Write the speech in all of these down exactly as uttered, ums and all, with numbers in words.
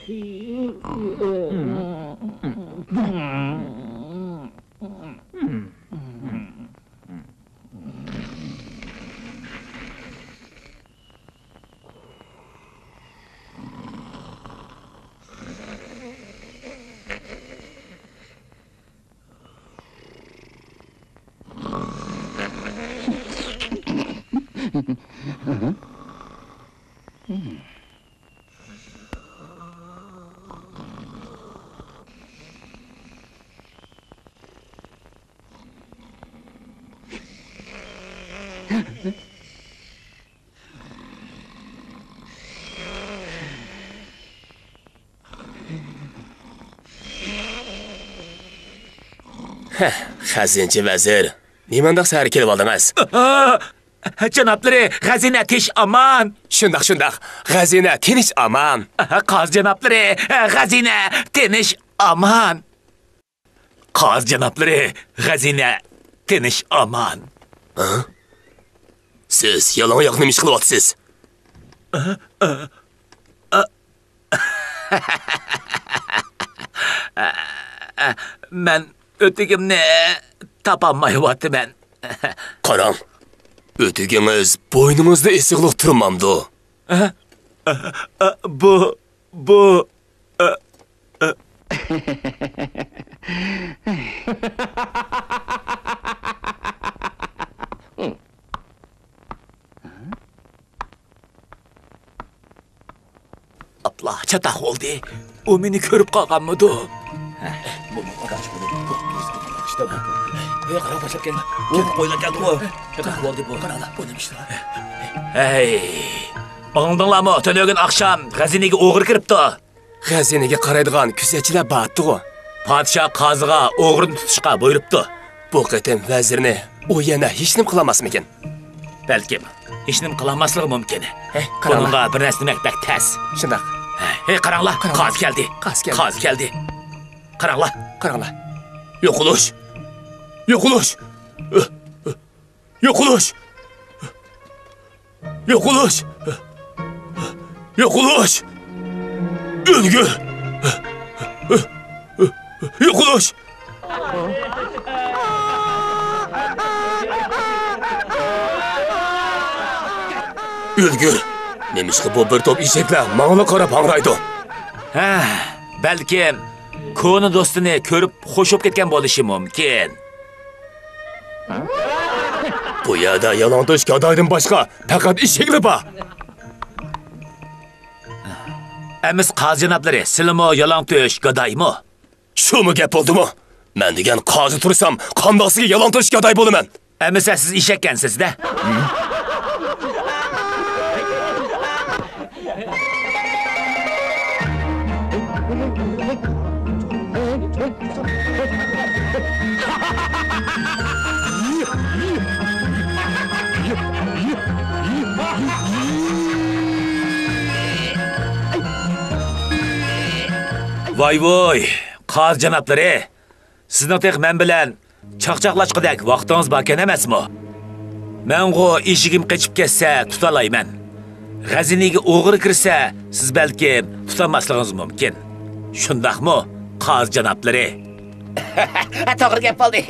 ھە، خەزىنىچى ۋەزىر، نېمانداق سەھەر كېلىۋالدىڭىز؟ جانابلىرى، خەزىنە تىنچ ئامان. شۇنداق، شۇنداق، خەزىنە تىنچ ئامان. قازى جانابلىرى، خەزىنە تىنچ ئامان. قازى جانابلىرى، خەزىنە تىنچ ئامان. ھە؟ سىز يالاڭ ئاياق نېمە ئىش قىلىۋاتىسىز؟ مەن ئۆتۈكۈمنى تاپالمايۋاتىمەن. قاراڭ، ئۆتۈكىڭىز بوينىڭىزدا ئېسىقلىق تۇرمامدۇ؟ بۇ، بۇ، ئاپلا، چاتاق بولدى. ئۇ مېنى كۆرۈپ قالغانمىدۇ؟ ھەي، قاراڭلار، بۇ نېمە ئىشلار؟ ھەي، ئاڭلىدىڭلارمۇ؟ تۈنۈگۈن ئاخشام خەزىنىگە ئوغرى كىرىپتۇ. خەزىنىگە قارايدىغان كۆزەتچىلەر بارتتىغۇ؟ پادىشاھ قازىغا ئوغرىنى تۇتۇشقا بۇيرۇپتۇ. بۇ قېتىم ۋەزىرنى ئۇ يەنە ھېچنېمە قىلالماسمىكىن؟ بەلكىم، ھېچنېمە قىلالماسلىقى مۇمكىن. ھەي، قاراڭلار. بۇنىڭغا بىر نەرسە دېمەك بەك تەس. شۇنداق. ھەي، قاراڭلار، قاراڭلار. قازى كەلدى. قازى كەلدى. قازى كەلدى. قاراڭلار. قاراڭلار. يوقىلىش! يوقىلىش! يوقىلىش! يوقىلىش! يوقىلىش! ئۆلگۈر! يوقىلىش! ئۆلگۈر! نېمىشقا بۇ بىر توپ ئېشەكلەر ماڭىلا قاراپ ھاڭرايدۇ؟ ھە، بەلكىم كونا دوستىنى كۆرۈپ خوش بولۇپ كەتكەن بولۇشى مۇمكىن. بۇ يەردە يالاڭتۆش گادايدىن باشقا پەقەت ئېشەكلا بار. ئەمىسە قازى جانابلىرى، سىلىمۇ يالاڭتۆش گادايمۇ؟ شۇمۇ گەپ بولدىمۇ؟ مەن دېگەن قازى تۇرسام، قانداقسىگە يالاڭتۆش گاداي بولىمەن؟ ئەمىسە سىز ئېشەككەنسىز-دە. ۋاي ۋوي، قازى جانابلىرى، سىزنىڭ تېخى مەن بىلەن چاقچاقلاشقۇدەك ۋاقتىڭىز باركەن ئەمەسمۇ؟ مەنغۇ ئېشىكىم قېچىپ كەتسە تۇتالايمەن. غەزىنىگە ئوغرى كىرسە، سىز بەلكىم تۇتالماسلىقىڭىز مۇمكىن. شۇنداقمۇ، قازى جانابلىرى؟ توغرا گەپ بولدى.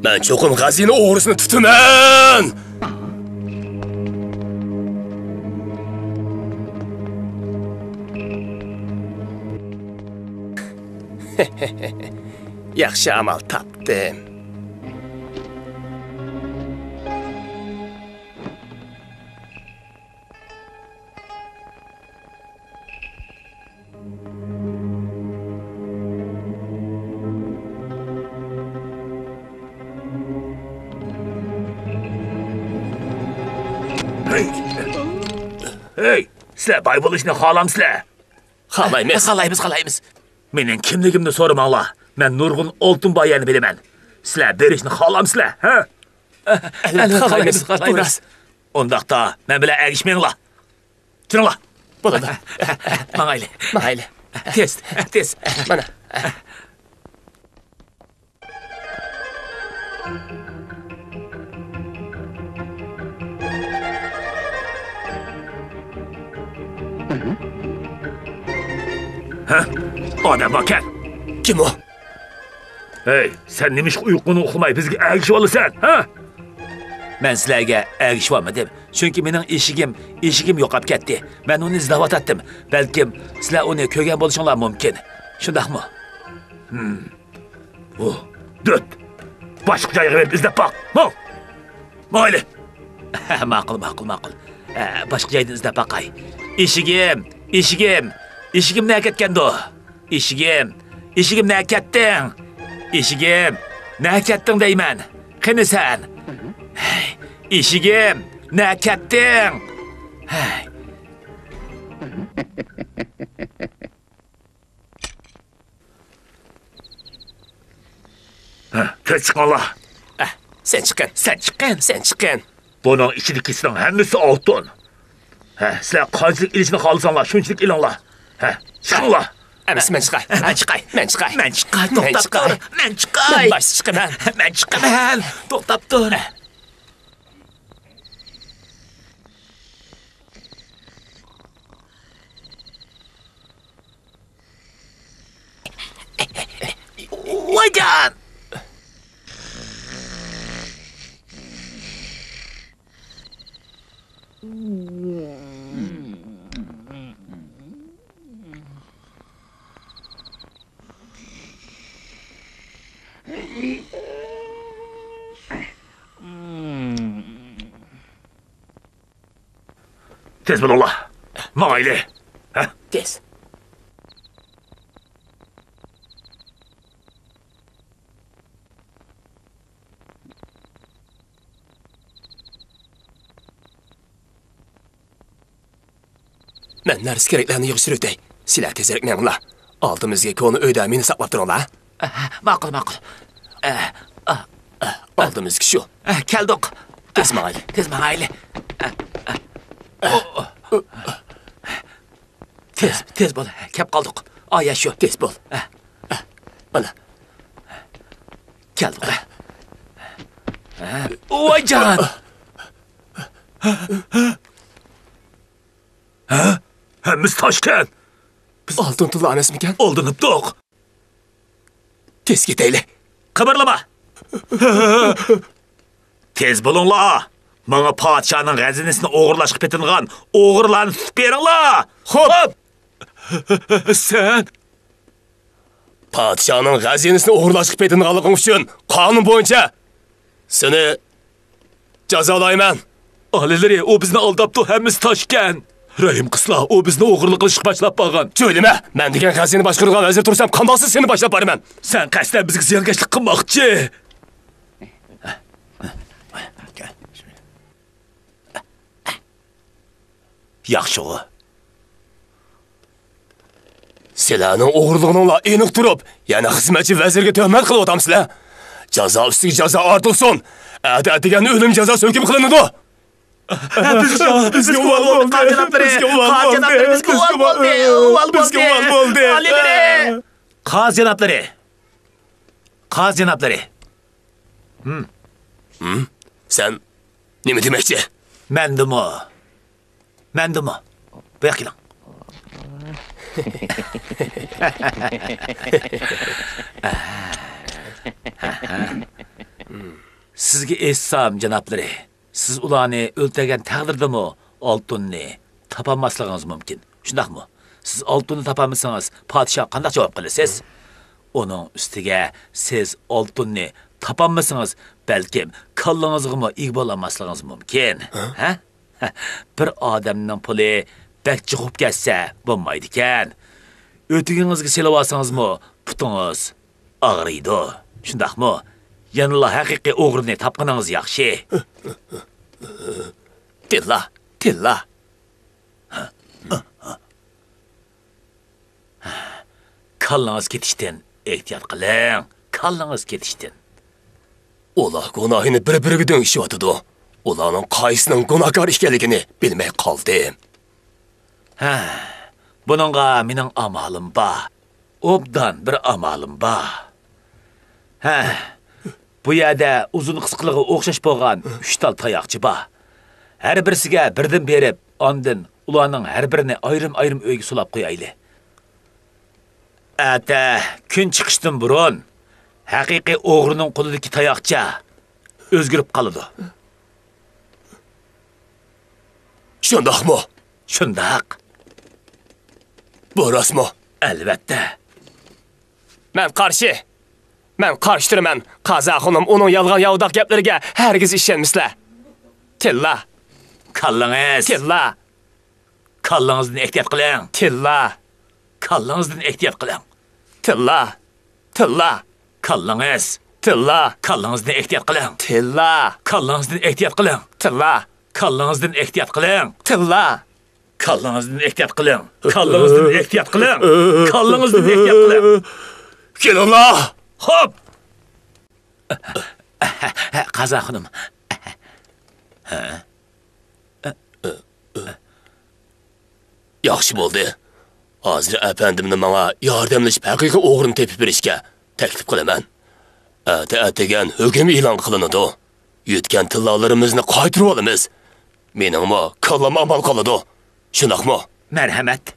مەن چوقۇم غەزىنە ئوغرىسىنى تۇتىمەن! ياخشى ئامال تاپتىم. ھەي! ھەي! سىلەر باي بولۇشنى خالامسىلەر؟ خالايمىز. خالايمىز، خالايمىز. مېنىڭ كىملىكىمنى سورىماڭلار. مەن نۇرغۇن ئالتۇن بايانى بىلىمەن. سىلەر بېرىشنى خالامسىلەر، ھە؟ ئەلۋەتتە، خالايمىز، خالايمىز، خالايمىز. بۇ راست. ئۇنداقتا مەن بىلەن ئەگىشمەڭلار. چۈرۈڭلار. بولىدۇ. ماڭايلى. ماڭايلى. تېز، تېز. مانا. ھە؟ ئادەم باركەن. كىم ئۇ؟ ھەي، سەن نېمىشقا ئۇيقۇڭنى ئۇخلىماي بىزگە ئەگىشىۋالىسەن، ھە؟ مەن سىلەرگە ئەگىشىۋالمىدىم، چۈنكى مېنىڭ ئېشىكىم، ئېشىكىم يوقاپ كەتتى. مەن ئۇنى ئىزدەۋاتاتتىم. بەلكىم سىلەر ئۇنى كۆرگەن بولۇشۇڭلار مۇمكىن. شۇنداقمۇ؟ ھىم. ھو، دۆت! باشقا جايغا بېرىپ ئىزدەپ باق. ماڭ! ماڭايلى! ماقۇل، ماقۇل، ماقۇل. ئە، باشقا جايدىن ئىزدەپ باقاي. ئېشىكىم! ئېشىكىم! ئېشىكىم نەگە كەتكەندۇ؟ ئېشىكىم! ئېشىكىم نەگە كەتتىڭ؟ ئېشىكىم! نەگە كەتتىڭ دەيمەن! قېنى سەن؟ ھەي، ئېشىكىم! نەگە كەتتىڭ؟ ھەي. ھە، تېز چىقىڭلار. ئە، سەن چىققىن، سەن چىققىن، سەن چىققىن. بۇنىڭ ئىچىدىكىسىنىڭ ھەممىسى ئالتۇن. ھە، سىلەر قانچىلىك ئېلىشنى خالىساڭلار، شۇنچىلىك ئېلىڭلار. ھە، چىقىڭلار. ئەمىسە مەن چىقاي. مەن چىقاي. مەن چىقاي. مەن چىقاي. توختاپ تۇر. مەن چىقاي. مەن چىقاي. مەن باشتا چىقىمەن. مەن چىقىمەن. توختاپ تۇر. ۋايجان! تېز بولۇڭلار. ماڭايلى. ھە؟ تېز. مەن نەرسە-كېرەكلەرنى يىغىشتۇرۇۋېتەي. سىلەر تېزرەك مېڭىڭلار. ئالدىمىزدىكى كونا ئۆيدە مېنى ساقلاپ تۇرۇڭلار. ئەھ، ماقۇل، ماقۇل. ئەھ، ئاھ، ئاھ. ئالدىمىزدىكى شۇ. ئەھ، كەلدۇق. تېز ماڭايلى. تېز ماڭايلى. ئەھ، ئەھ. تېز، تېز بول. كەپ قالدۇق. ئايا شۇ. تېز بول. ئەھ. ئەھ. مانا. كەلدۇق. ئەھ. ۋايجان! ھە؟ ھەممىسى تاشكەن! بىز ئالتۇن تىللا ئەمەسمىكەن؟ ئالدىنىپتۇق! تېز كېتەيلى! قىمىرلىما! تېز بولۇڭلار! ماڭا پادىشاھنىڭ غەزىنىسىنى ئوغرىلاشقا پېتىنغان ئوغرىلارنى تۇتۇپ بېرىڭلار! خوپ! سەن! پادىشاھنىڭ غەزىنىسىنى ئوغرىلاشقا پېتىنغانلىقىڭ ئۈچۈن قانۇن بويىچە سېنى جازالايمەن. ئالىيلىرى، ئۇ بىزنى ئالداپتۇ، ھەممىسى تاشكەن. رەھىم قىلسىلا، ئۇ بىزنى ئوغرىلىق قىلىشقا باشلاپ بارغان. چۆلىمە، مەن دېگەن غەزىنە باشقۇرىدىغان ۋەزىر تۇرسام، قانداقسىز سېنى باشلاپ بارىمەن. سەن قەستەن بىزگە زىيانكەشلىك قىلماقچى. ياخشىغۇ. سىلەرنىڭ ئوغرىلىقىڭلار ئېنىق تۇرۇپ، يەنە خىزمەتچى ۋەزىرگە تۆھمەت قىلىۋاتامسىلەر؟ جازا ئۈستىگە جازا ئارتىلسۇن! ئەتە ئەتىگەن ئۆلۈم جازاسى ھۆكۈم قىلىنىدۇ! بىزگە، بىزگە ئۇۋال بولدى! قازى جانابلىرى، قازى جانابلىرى، بىزگە ئۇۋال بولدى! ئۇۋال بولدى! ئۇۋال بولدى! ئالىيلىرى! قازى جانابلىرى! قازى جانابلىرى! ھىم. ھىم؟ سەن نېمە دېمەكچى؟ مەندىمۇ. مەندىمۇ. بۇياققا كېلىڭ. سىزگە ئېيتسام، جانابلىرى، سىز ئۇلارنى ئۆلتۈرگەن تەقدىردىمۇ ئالتۇننى تاپالماسلىقىڭىز مۇمكىن. شۇنداقمۇ؟ سىز ئالتۇننى تاپالمىسىڭىز، پادىشاھقا قانداق جاۋاب قىلىسىز؟ ئۇنىڭ ئۈستىگە سىز ئالتۇننى تاپالمىسىڭىز، بەلكىم كاللىڭىزغىمۇ ئىگە بولالماسلىقىڭىز مۇمكىن. ھە؟ ھە؟ بىر ئادەمنىڭ پۇلى بەك جىق بولۇپ كەتسە بولمايدىكەن. ئۆتۈكىڭىزگە سېلىۋالسىڭىزمۇ پۇتىڭىز ئاغرىيدۇ. شۇنداقمۇ؟ يەنىلا ھەقىقىي ئوغرىنى تاپقىنىڭىز ياخشى. تىللا، تىللا. كاللىڭىز كېتىشتىن ئېھتىيات قىلىڭ، كاللىڭىز كېتىشتىن. ئۇلار گۇناھىنى بىر-بىرىگە دۆڭشىۋاتىدۇ. ئۇلارنىڭ قايسىنىڭ گۇناھكار ئىكەنلىكىنى بىلمەي قالدىم. ھە، بۇنىڭغا مېنىڭ ئامالىم بار. ئوبدان بىر ئامالىم بار. ھە، بۇ يەردە ئۇزۇن قىسقىلىقى ئوخشاش بولغان ئۈچ تال تاياقچە بار. ھەر بىرسىگە بىردىن بېرىپ، ئاندىن ئۇلارنىڭ ھەر بىرىنى ئايرىم-ئايرىم ئۆيگە سولاپ قويايلى. ئەتە كۈن چىقىشتىن بۇرۇن ھەقىقىي ئوغرىنىڭ قولىدىكى تاياقچە ئۆزگىرىپ قالىدۇ. شۇنداقمۇ؟ شۇنداق. بۇ راستمۇ؟ ئەلۋەتتە. مەن قارشى. مەن قارشى تۇرىمەن. قازا خانىم ئۇنىڭ يالغان ياۋىداق گەپلىرىگە ھەرگىز ئىشەنمىسىلە. تىللا. كاللىڭىز. تىللا. كاللىڭىزدىن ئېھتىيات قىلىڭ. تىللا. كاللىڭىزدىن ئېھتىيات قىلىڭ. تىللا. تىللا. كاللىڭىز. تىللا. كاللىڭىزدىن ئېھتىيات قىلىڭ. تىللا. كاللىڭىزدىن ئېھتىيات قىلىڭ. تىللا. كاللىڭىزدىن ئېھتىيات قىلىڭ. تىللا. كاللىڭىزدىن ئېھتىيات قىلىڭ. كاللىڭىزدىن ئېھتىيات قىلىڭ. كاللىڭىزدىن ئېھتىيات قىلىڭ. كېلىڭلار. خوپ. قازا خانىم. ياخشى بولدى. ھازىر ئەپەندىمنى ماڭا ياردەملىشىپ ھەقىقىي ئوغرىنى تېپىپ بېرىشكە تەكلىپ قىلىمەن. ئەتە ئەتىگەن ھۆكۈم ئېلان قىلىنىدۇ. يۆتكەن تىللالىرىمىزنى قايتۇرۇۋالىمىز. مېنىڭمۇ كاللام ئامان قالىدۇ. شۇنداقمۇ؟ مەرھەمەت.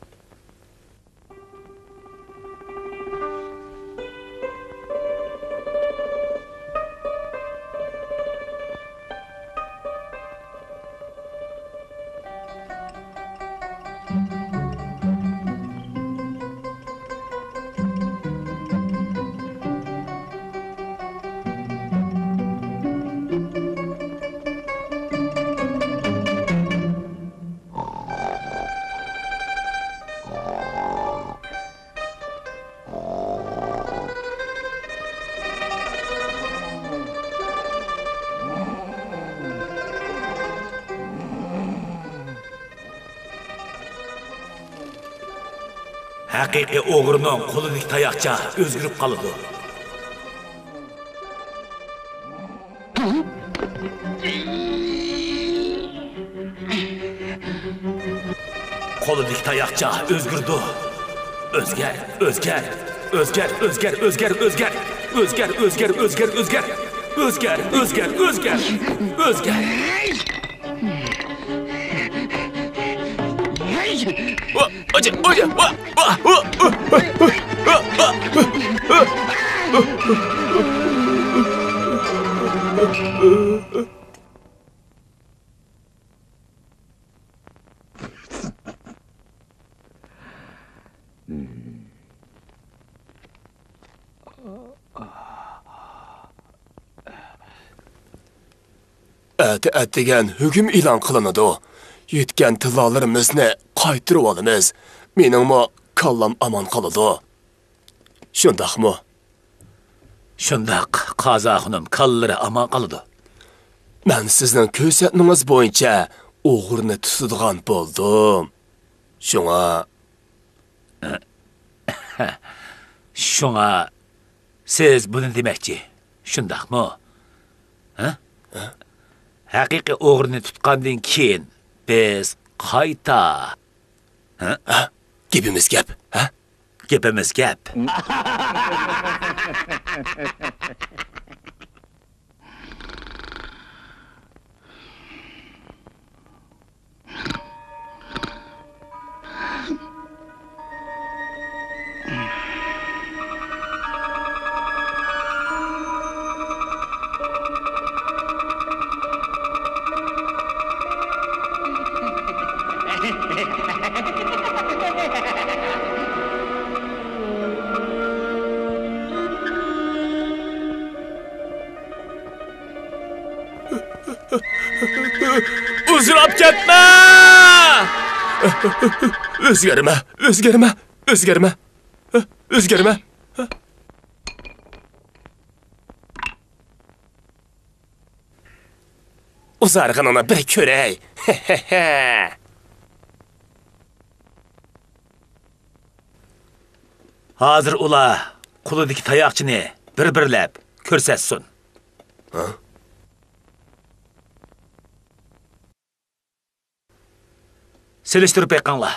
ھەقىقىي ئوغرىنىڭ قولىدىكى تاياقچە ئۆزگىرىپ قالىدۇ. قولىدىكى تاياقچە ئۆزگىرىدۇ. ئۆزگەر، ئۆزگەر. ئۆزگەر، ئۆزگەر، ئۆزگەر، ئۆزگەر. ئۆزگەر، ئۆزگەر، ئۆزگەر، ئۆزگەر. ئۆزگەر، ئۆزگەر، ئۆزگەر. ئۆزگەر. ئەتە ئەتىگەن ھۆكۈم ئېلان قىلىنىدۇ. يۆتكەن تىللالىرىمىزنى قايتۇرۇۋالىمىز. مېنىڭمۇ كاللام ئامان قالىدۇ. شۇنداقمۇ؟ شۇنداق، قازا خانىم، كاللىرى ئامان قالىدۇ. مەن سىزنىڭ كۆرسەتمىڭىز بويىچە ئوغرىنى تۇتىدىغان بولدۇم. شۇڭا، شۇڭا سىز بۇنى دېمەكچى، شۇنداقمۇ؟ ھە؟ ھەقىقىي ئوغرىنى تۇتقاندىن كېيىن بىز قايتا، ھە؟ ھە؟ گېپىمىز گەپ، ھە؟ گېپىمىز گەپ. ئۇزراپ كەتمە! ئۆزگەرمە، ئۆزگەرمە، ئۆزگەرمە، ئۆزگەرمە. ئۇزارغىنىڭنى بىر كۆرەي. ھازىر ئۇلار قولىدىكى تاياقچىنى بىر-بىرلەپ كۆرسەتسۇن. ھە؟ سېلىشتۇرۇپ بېقىڭلار.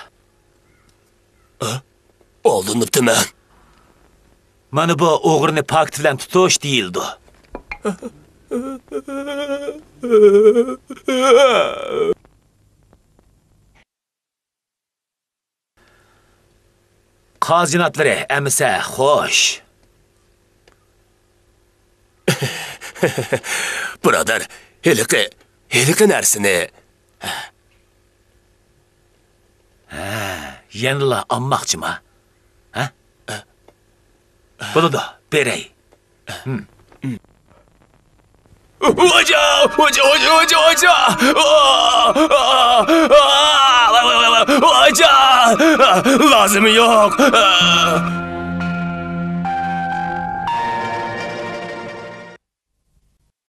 ھە؟ ئالدىنىپتىمەن. مانا بۇ ئوغرىنى پاكىت بىلەن تۇتۇش دېيىلىدۇ. قازى جانابلىرى ئەمىسە خوش. بۇرادەر، ھېلىقى، ھېلىقى نەرسىنى. ھە، يەنىلا ئالماقچىما؟ ھە؟ بولىدۇ، بېرەي. خوجا، خوجا، خوجا، خوجا، خوجا! خوجا! لازىمى يوق.